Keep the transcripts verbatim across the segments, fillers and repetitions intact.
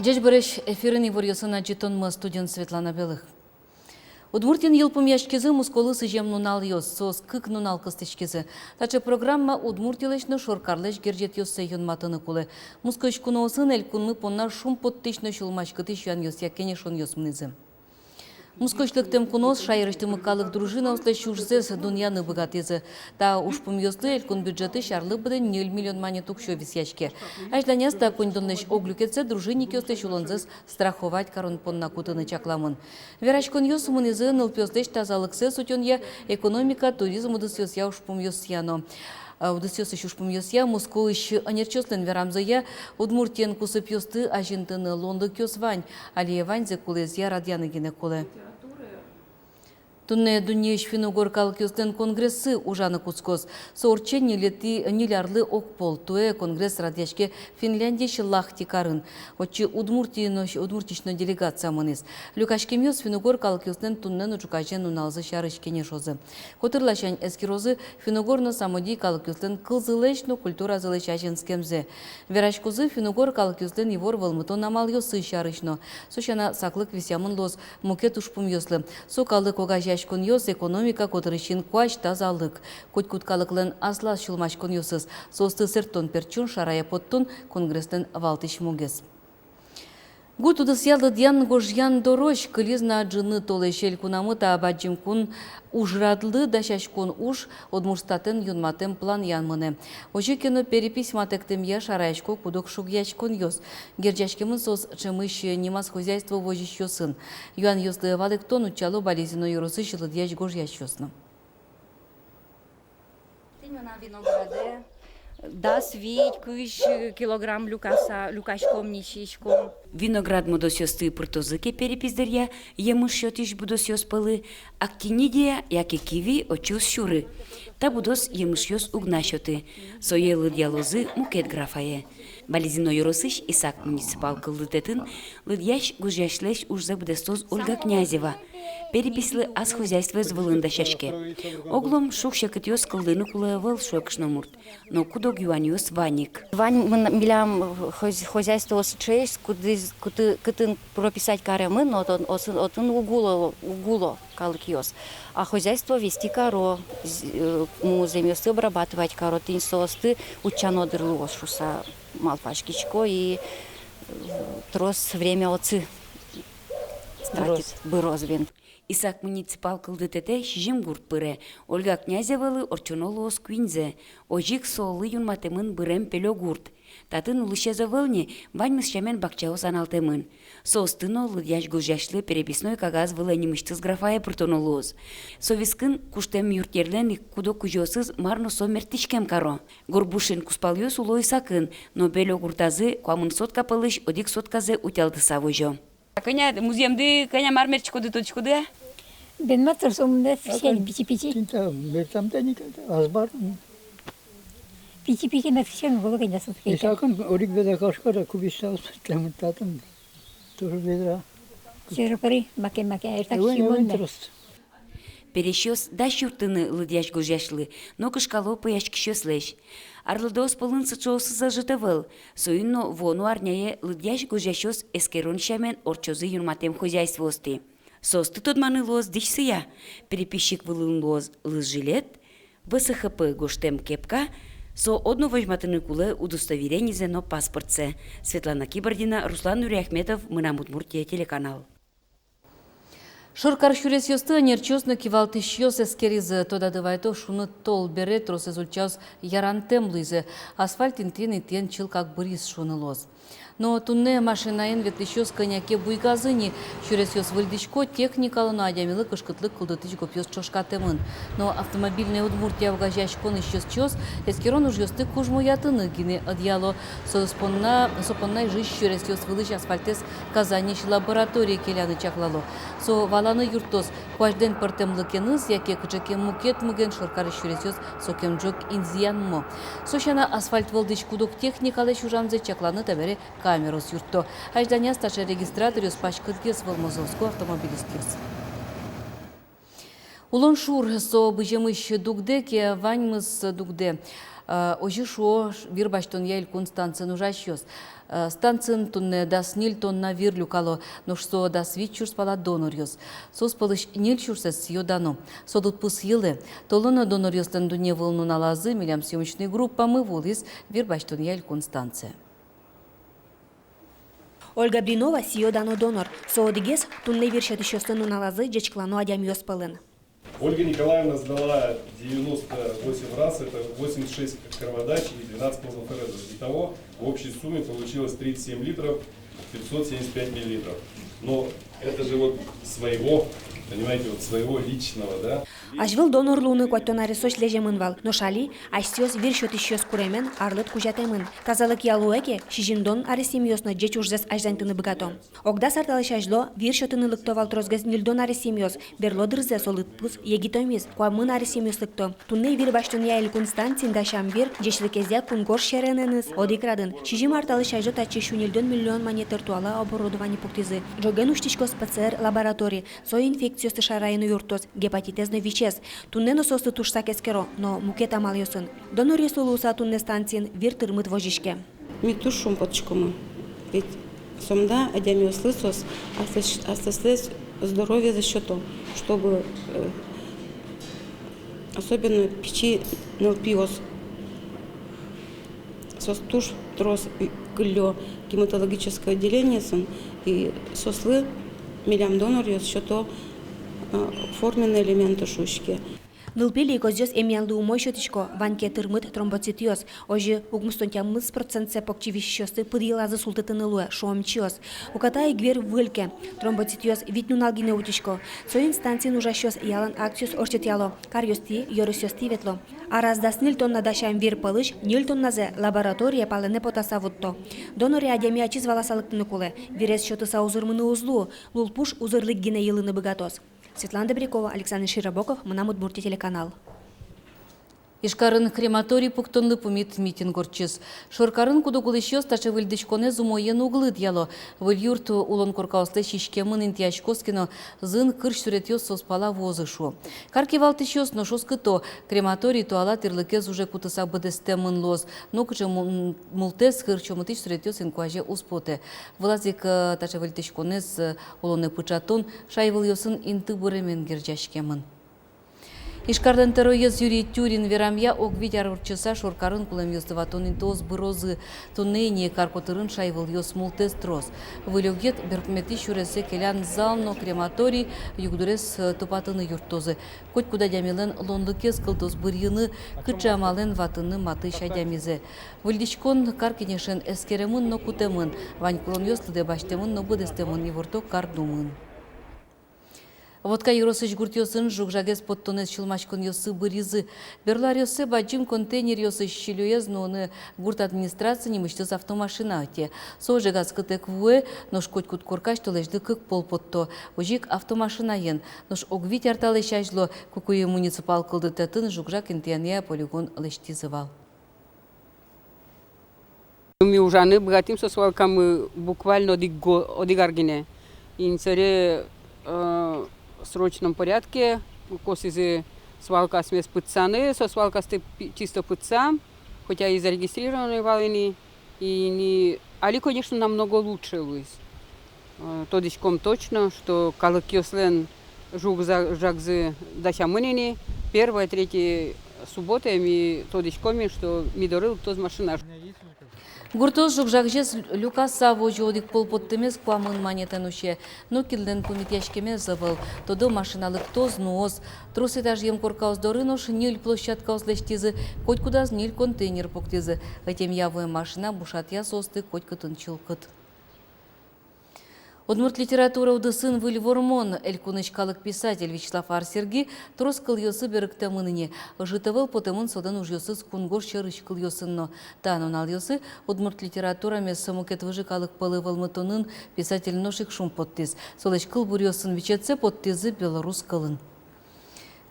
Ӟечбуресь! Эфирын иворъёсын адӟытонмы, студиын Светлана Белых. Удмуртиын йылпумъяськизы мусколы сӥзем нуналъёс, соос кык нунал кыстӥськизы. Таӵе программа Удмуртилэсь но шоркарлэсь герӟетъёссэ юнматыны кулэ. Мускысь куноосын элькунмы понна шумпоттӥсь но сюлмаськытӥсь юанъёсъя кенешонъёс мынӥзы. Мускысь лыктэм куноос шаерысьтымы калык дружинаослэсь ужзэс дунъяны быгатӥзы. Та ужпумъёслы элькун бюджетысь арлы быдэ ньыль миллион манет уксё висъяське. Азьланяз та коньдонлэсь ог люкетсэ дружинникъёслэсь улонзэс страховать карон понна кутыны чакламын. Вераськонъёс мынӥзы нылпиослэсь тазалыксэс утёнъя, экономика, туризм удысъёсъя ужпумъёсъя но. А, удысъёсысь ужпумъёсъя, Москваысь ӧнерчиослэн верамзыя, Удмуртиен кусыпъёсты азинтыны луонлыкъёс вань, али ваньзэ кулэезъя радъяны гинэ кулэ. Туннэ дуннеысь финн-угор калыкъёслэн конгрессы ужаны кутскоз. Со ортче ньылетӥ, ньыль арлы огпол. Туэ конгресс радъяське Финляндиысь Лахти карын. Отчы Удмуртиысь но, Удмуртиысь но делегация мынӥз. Люкаськемъёс финн-угор калыкъёслэн туннэ но ӵуказе нуналзы сярысь кенешозы. Котыр ласянь эскерозы финн-угор но самодий калыкъёслэн кылзылэсь но культуразылэсь азинскемзэ. Вераськозы финн-угор калыкъёслэн ивор вӧлмытон амалъёссы сярысь но. Со сяна, саклык висъямын луоз мукет ужпумъёслы. Со калык огазеяськонъёс, экономика, котырысен куазь, тазалык. Котькуд калыклэн аслаз сюлмаськонъёсыз. Соосты сэрттон-пертчон, шарая поттон — конгресслэн валтӥсь мугез. Гурт удысъя лыдъян-гожъян дорозь кылиз на ӝыны толэзь. Элькунамы та бадӟым кун ужрадлы дасяськон уж Удмуртстатэн юнматэм планъя мынэ. Озьы ке но, перепись матэктэмъя шараясько куд-ог шугъяськонъёс. Герӟаськемын соос ӵемысь нимаз хозяйство возисьёсын. Юанъёслы валэктон утчало Балезино ёросысь лыдъясь-гожъясьёс но. Тӥни мынам виноградэ дас вить, кызь килограмм люкаса, люкаськом ни, сиськом. Виноград модосъёсты пыртозы ке перепись дыръя емыш сётӥсь будосъёс пӧлы, актинидия яке киви отчы уз сюры. Та будос емышъёс уг на сёты. Сое лыдъялозы мукет графае. Балезино ёросысь Исак муниципал кылдытэтын лыдъясь-гожъясьлэсь ужзэ быдэстоз Ольга Князева. Переписьлы ас хозяйствоез вылын дасяське. Оглом шуг-секытъёс кылдыны кулэ ӧвӧл, шуэ кышномурт. Но куд-ог юанъёс вань ик. Вань мын-, милям хоз-, хозяйствоос сыӵеесь, кудӥз, куты-, кытын прописать каремын, но отын, отын, отын уг уло, уг уло калыкъёс. А хозяйство вести каро, з-, э, ну, земъёсты обрабатывать каро, тӥни соосты утчано дыр луоз шуыса малпаськисько, и, э, трос время отчы тратить быроз бен. Исак муниципал кылдытэтэ сизьым гурт пыре. Ольга Князевалы ортчоно луоз куиньзэ. Озьы ик солы юнматэмын бырем Пелё гурт. Татын улӥсез ӧвӧл ни, ваньмыз сямен бакчаос аналтэмын. Соосты но лыдъясь-гожъясьлы переписной кагаз вылэ нимысьтыз графае пыртоно луоз. Со вискын куштэм юртъерлэн ик куд-ог кузёосыз мар но со мерттӥськем каро. Горбушин кузпалъёс уло Исакын, но Пелё гуртазы куамын сотка пӧлысь одӥг сотказэ утялтыса возё. Кӧня музъемды, кӧня мар мертчиськоды, тодӥськоды-а? Бен мар трос ум, да, всем пичи-пичи. Тӥни та мертам тани, азбар. Пичи-пичи мертчем, было, конечно, сутки. Исакын одӥг ведра кашкара кубиста тэмын татын. Тоже ведра. Сьӧры пыри, маке-маке, эртак симон да. Трос. Пересьёс дась юрттыны лыдъясь-гожъясьлы, но кышкало пӧяськисьёслэсь. Арлыдоос пӧлын сыӵеосыз ӧжыт ӧвӧл. Соин но вуоно арняе лыдъясь-гожъясьёс эскерон сямен ортчозы юнматэм хозяйствоосты. Соосты тодманы луоз дӥсьсыя. Переписчик вылын луоз лызжилет, В С Х П гожтэм кепка, со одно возьматыны кулэ удостоверенизэ но паспортсэ. Светлана Кибардина, Руслан Нуриахметов, «Мынам Удмуртие» телеканал. Шоркар сюресъёсты ӧнерчиос но кивалтӥсьёс эскеризы. Тодады вайытом, шуныт тол бере тросэз ульчаос ярантэм луизы. Асфальт интыен-интыен чылкак быриз, шуыны луоз. Но туннэ машинаен ветлӥсьёс кӧня ке буйгазы ни. Сюресъёс выльдӥсько, техникалы но адямилы кышкытлык кылдытӥсь гопъёс ӵошкатэмын. Но «Автомобильная Удмуртия» огазеяськонысь ёзчиос эскерон ужъёсты кужмоятыны гинэ ӧдъяло. Соос понна, со понна Ижысь сюресъёс вылысь асфальтэз Казаньысь лабораторие келяны чаклало. Со валаны юрттоз, куазьлэн пӧртэмлыкеныз яке кыӵе ке мукет муген шоркарысь сюресъёс сокем ӝог инзыянмо. Со сяна, асфальт вылдӥсь куд-ог техникалэсь ужамзэ чакланы табере камераос юртто. Азьланяз таӵе регистраторъёс паськытгес вӧлмозы, оско автомобилистъёс. Улон шур — со быземысь дугдэ ке, ваньмыз дугдэ. Озьы шуо вир басьтонъя элькун станциын ужасьёс. Станциын туннэ дас ньыль тонна вир люкало, нош со дас вить сюрс пала доноръёс. Соос пӧлысь ньыль сюрсэз сӥё-дано. Со лыдпус йылэ. Толон но доноръёслэн дунне выл нуналазы милям съёмочной группамы вуылӥз вир басьтонъя элькун станцие. Ольга Блинова сӥё-дано донор. Со одӥгез туннэ вир сётӥсьёслэн нуналазы ӟечкылано адямиос пӧлын. Ольга Николаевна сдала девяносто восемь раз, это восемьдесят шесть кроводач и двенадцать плазмоферезов. Итого в общей сумме получилось тридцать семь литров пятьсот семьдесят пять миллилитров. Но это же вот своего, понимаете, вот своего личного, да? Азьвыл донор луыны куатьтон аресозь лэземын вал, нош али асьсэос вир сётӥсьёс куремен, арлыд кузятэмын. Тазалыкъя луэ ке, сизьымдон аресъемъёс но ӟеч ужзэс азьланьтыны быгато. Ог дас ар талэсь азьло вир сётыны лыкто вал тросгес ньыльдон аресъемъёс, берло дырзэ со лыдпус егитомиз, куамын аресъемъёс лыкто. Туннэ вир басьтонъя элькун станциын дасям вир ӟечлыкезъя кунгож серенэныз одӥг радын. Сизьым ар талэсь азьло татчы сю ньыльдон миллион манетэ туала оборудование пуктӥзы. Ӝоген усьтӥськоз П Ц Р лаборатори, со инфекциосты шараяны юрттоз, гепатитэз но ВИЧез. Туннэ но соосты туж сак эскеро, но мукет амалъёсын. Доноръёслы луыса туннэ станциын вир тырмыт возиське. Ми туж шумпотӥськомы. Ведь сомында адямиослы соос аслэс-, аслэсьтыз здоровьезэс сёто, чтобы, э, особенно пичи нылпиос. Соос туж трос кыллё гематологическое отделениосын, и соослы милям доноръёс сёто, э, форменные элементы шуиське. Нылпи лейкозъёс эмъянлы умой сётӥсько, вань ке тырмыт тромбоцитъёс. Озьы укмыстон тямыс процентсэ покчи висисьёсты пыд йылазы султытыны луэ, шуо эмчиос. Уката ик вир выль ке, тромбоцитъёс вить нунал гинэ утисько. Соин станциын ужасьёс ялан акциос ортчытъяло, каръёстӥ, ёросъёстӥ ветло. Араз дас ньыль тонна дасям вир пӧлысь ньыль тонназэ лабораторие палэнэ потаса вутто. Доноре адями ачиз валаса лыктыны кулэ, вирез сётыса узырмыны уз луы, лулпуш узырлык гинэ йылыны быгатоз. Светлана Добрякова, Александр Широбоков, «Мынам Удмуртие» телеканал. Ижкарын крематорий пуктонлы пумит митинг ортчиз. Шоркарын куд-ог улӥсьёс таӵе выльдӥськонэз умоен уг лыдъяло. Выль юрт улон коркаослэсь иськемын интыяськоз ке но, зын кырсь суретъёс соос пала вуозы, шуо. Кар кивалтӥсьёс нош оскыто: крематорий туала тӥрлыкез уже кутыса быдэстэмын луоз. Нокыӵе мул-, мултэс кырсь омытӥсь суретъёс инкуазе уз потэ. Вылаз ик, э, таӵе выльдӥськонэз, э, улонэ пыӵатон шайвылъёсын инты быремен герӟаськемын. Ижкарлэн тӧроез Юрий Тюрин верамъя, ог вить ар ортчыса шоркарын кулэмъёсты ватон интыос бырозы. Туннэ ини кар котырын шайвылъёс мултэс трос. Выль огъет берпуметӥ сюресэ келян зал но крематорий югдурез, э, тупатыны юрттозы. Котькуд адямилэн луонлыкез кылдоз бырйыны, кыӵе амалэн ватыны матысь адямизэ. Выльдӥськон кар кенешен эскеремын но кутэмын, вань куронъёс лыдэ басьтэмын но быдэстэмын, иворто кар думын. Вотка ёросысь гуртъёсын жуг-жагез поттонэз сюлмаськонъёссы быръизы. Берло аръёсы бадӟым контейнеръёсысь сӥлёез нуыны гурт администраци нимысьтыз автомашина ӧте. Со ожегаз кытэк вуэ, нош котькуд коркась толэзьлы кык пол потто. Озьы ик автомашинаен. Нош ог вить ар талэсь азьло Кукуй муниципал кылдытэтын жуг-жаг интыянъя полигон лэсьтӥзы вал. Ми ужаны быгатӥм со свалкамы буквально одӥг го-, одӥг ар гинэ. Ини собере, э, в срочном порядке косӥзы свалкаосмес пытсаны, со свалкаосты пи-, чисто пытсам, хотя и зарегистрированный вал ини, и ини, али, конечно, намного лучше луиз. Э, тодӥськом точно, что калыкъёслэн жуг-за-, жагзы дасямын ини, первой, третьей субботае ми тодӥськомы, что ми доры лыктоз машина. Гуртоос жуг-жагзэс люкаса возё, одӥг пол поттэмез куамын манетэн усе. Нокинлэн пумитъяськемез ӧвӧл. Тодо, машина лыктоз, нуоз. Трос этажъем коркаос доры нош ньыль площадкаос лэсьтӥзы, котькудаз ньыль контейнер пуктӥзы. Ӧтемъя вуэм машина бушатъя соосты котькытын чылкыт. Удмурт литература удысын выль вормон. Элькунысь калык писатель Вячеслав Ар-Серги трос кылъёсы берыктэмын ини. Ӧжыт ӧвӧл потэмын солэн ужъёсыз кунгож сьӧрысь кылъёсын но. Та нуналъёсы удмурт литературамес мукет выжы калык пӧлы вӧлмытонын писатель нош ик шумпоттӥз. Солэсь кылбуръёсын бичетсэ поттӥзы белорус кылын.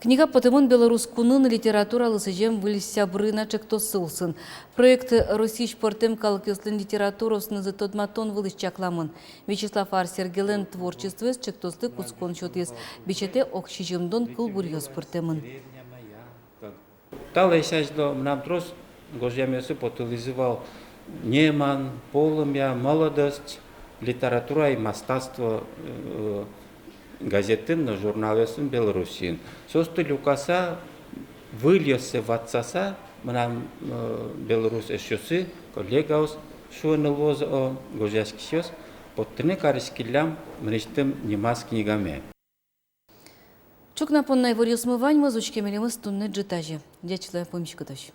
Книга потэмын Белорус кунын литературалы сӥзем «Выль Сябрина» ӵектоссы улсын. Проект Россиысь пӧртэм калыкъёслэн литератураосынызы тодматон вылысь чакламын. Вячеслав Ар-Сергилэн творчествоез ӵектослы кутскон сётӥз. Бичетэ ог сизьымдон кылбуръёс пыртэмын. Талэсь азьло мынам трос Гожъямъёсы потылӥзы вал «Неман», «Полымя», «Молодость», «Литература и мастаство», э, газетын но журналъёсын Белоруссиын. Соосты люкаса, выльёссэ ватсаса, мынам, э, белорус эшъёсы, коллегаос шуыны луозы, о, гожъяськисьёс, поттыны кариськиллям мынэсьтым нимаз книгаме. Ӵукна понна иворъёсмы ваньмыз. Учке милемыз туннэ ӝытазе. Ӟеч луэ, пумиськытозь.